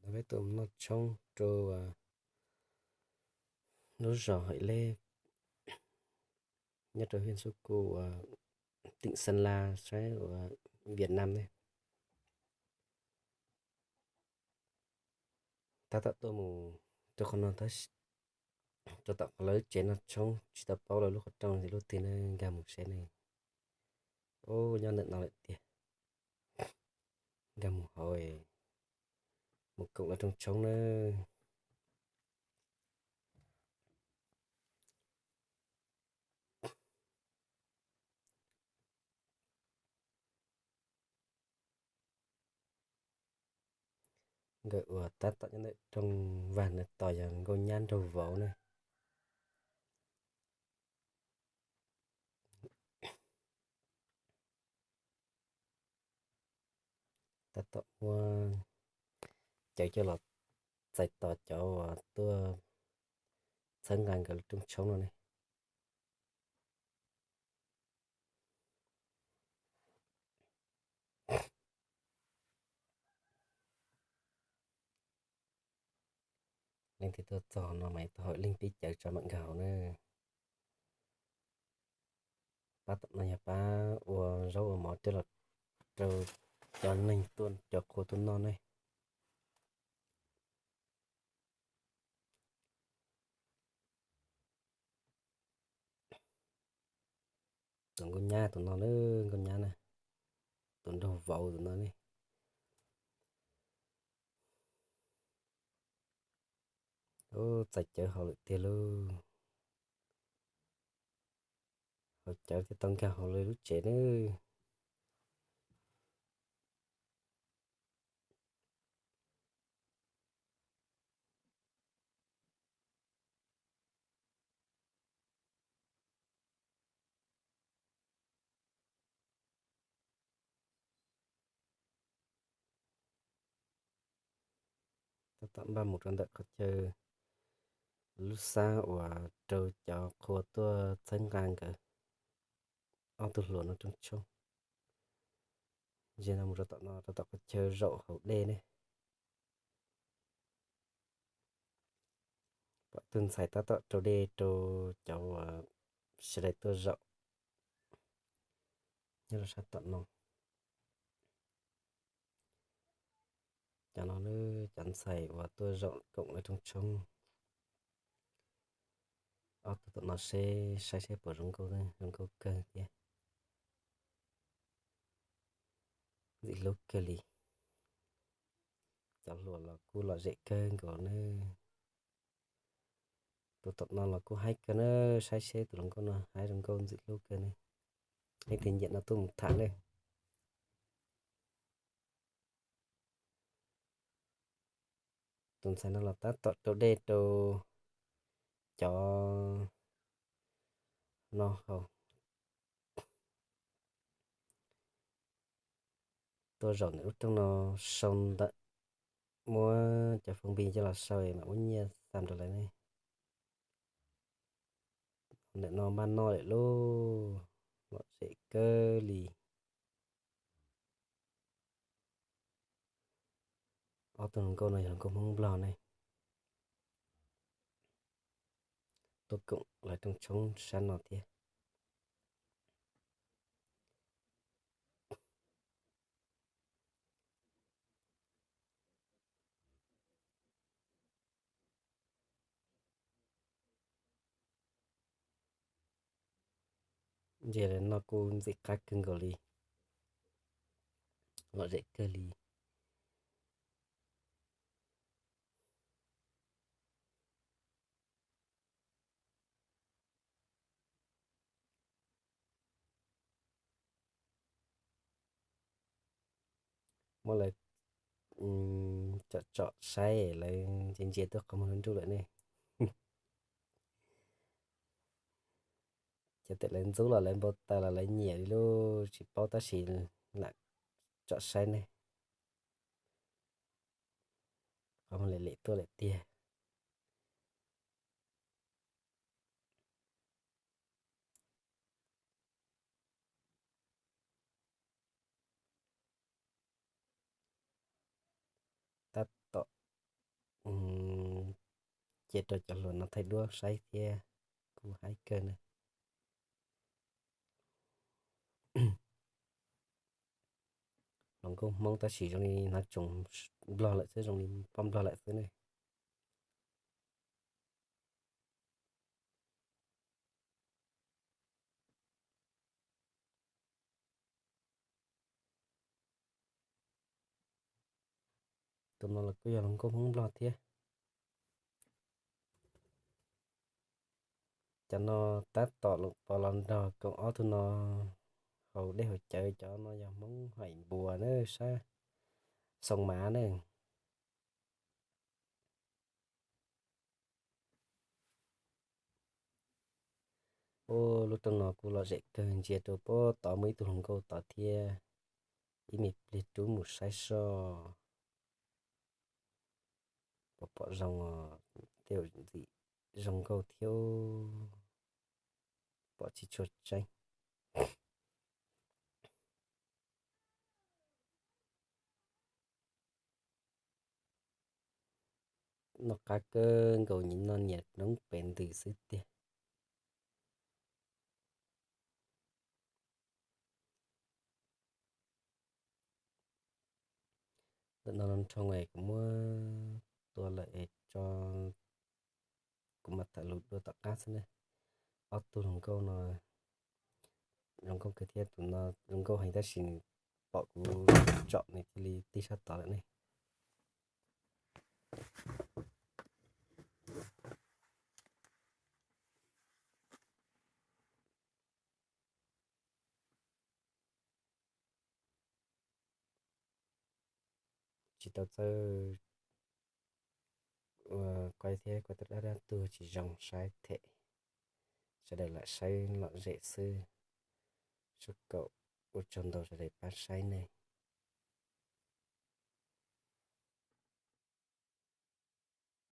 Peb tuaj noj tshoob rau lub zos Hais Lej nyob rau huyện Xúc Cộp, tỉnh Sơn La, sab Việt Nam ne. Tab tom tuaj mus rau qhov no, rau tom qhov lawv tsev noj tshoob, tsis tau paub lawv lub qhov rooj tias lub twg ne, nkag mus saib ne. Ub, nyob ntawm no lawm tiag. Nkag mus hauv, mus koom lawv rooj tshoob na. Nkawd uas tab tom nyob ntawm rooj vag ntawd tos yog nkauj nyab nraug vauv ne. Tab tom muab cawv coj los txais tos cov uas tuaj txhawb nqa nkawd lub rooj tshoob no ne. Leej twg tuaj txog no mas tau hauj leej pib cawv tso mam nkag hauv na. Pab tom no yog pab ua zaub ua mov coj los rau cov neeg tuaj, cov qhua tuaj noj ne. Tus nkauj nyab tus no na, nkauj nyab na, tus nraug vauv tus no ne. Ub, txais cawv haus lawm tiag lauj. Haus cawv thiaj tau nkag hauv lawv lub tsev nawb. Tab tom npaj mus rau ntawm qhov chaw lub sab uas rau cov qhua tuaj txhawb nqa nkawd ob tug hluas no rooj tshoob. Ze no mus rau tom no, rau tom qhov chaw zaum hauv dej ne. Pom tus ntxhais tab tom rau dej rau cov uas sawv daws tuaj zaum nyob rau sab tom no. Cov no, cov ntxhais uas tuaj zaum koom lawv rooj tshoob. Ob tug tom no seb saib seb puas zoo nkauj, zoo nkauj kawg thiab. Ntxim hlub kawg li. Cov hluas los kuj lom zem kawg nkaus ne. Tus tom no los kuj haib kawg na, saib seb tus hluas nkauj no haib zoo nkauj ntxim hlub kawg ne. Leej twg nyiam no tuaj mus tham ne. Tus ntxhais no los tab tom rau dej rau cov no haus. Tuaj zaum ntawm lub rooj no sau ntawm, muab cov phone pis coj los sau mam muab nyiaj xa rau lawv ne. Ntawm no npaj noj lawm lauj, lom zem kawg li. Ob tug hluas nkauj no yog hluas nkauj Hmoob Nplog ne, tuaj koom lawv rooj tshoob sab no thiab. Ntsia lawv noj kuj ntxim qab kawg nkaus li, lom zem kawg li. Muab lawv tsom tsom saib, lawv ntsia ntsia tuaj qhov muag nruj nruj lawm ne. Ces thaum lawv ntxub los lawv npau taws los lawv nyiam li lauj, tsis paub tab sis lam tsom saib ne. Qhov muag lim lim tuaj lawm tiag. Tab tom cia rau cov hluas no thaij duab saib thiab, kuj haib kawg na. Hluas nkauj Hmoob tab sis zoo li hnav tsoos Nplog lawm xwb, zoo li poj Nplog lawm xwb ne. Tus no los kuj yog hluas nkauj Hmoob Nplog thiab. Cov no tab tom los pom los nrog koom ob tug no haus dej haus cawv, cov no yog Hmoob Haim Npuas na, sab Xoo Mav na. Ua lub rooj no kuj lom zem kawg, ntsia rau puag tod muaj ib tug hluas nkauj tod thiab, ib me pliag rub mus saib soj. Pom pom zoo os, tej zaum ntxim zoo nkauj thiab, pom tsis tshua tseeb. Noj qab kawg nkaus, nyias noj nyias noob pes ntws xwb tiag. Ntawm no nrhoo es kuv muab tua lawm es tso, kuv mam tham lus dua tom qab xwb na. Ob tug hluas nkauj no zoo nkauj kawg thiab, tus no zoo nkauj heev tab sis nws pom kuv tsom nws cia li tib sab tod lawm ne. Tsis tau txawj ua quaj thiab, quaj dab dab tuag tsis zoo saib them. Sawv daws lam saib lom zem xwb. Sub kaum, ua tsaug ntau sawv daws pab saib ne.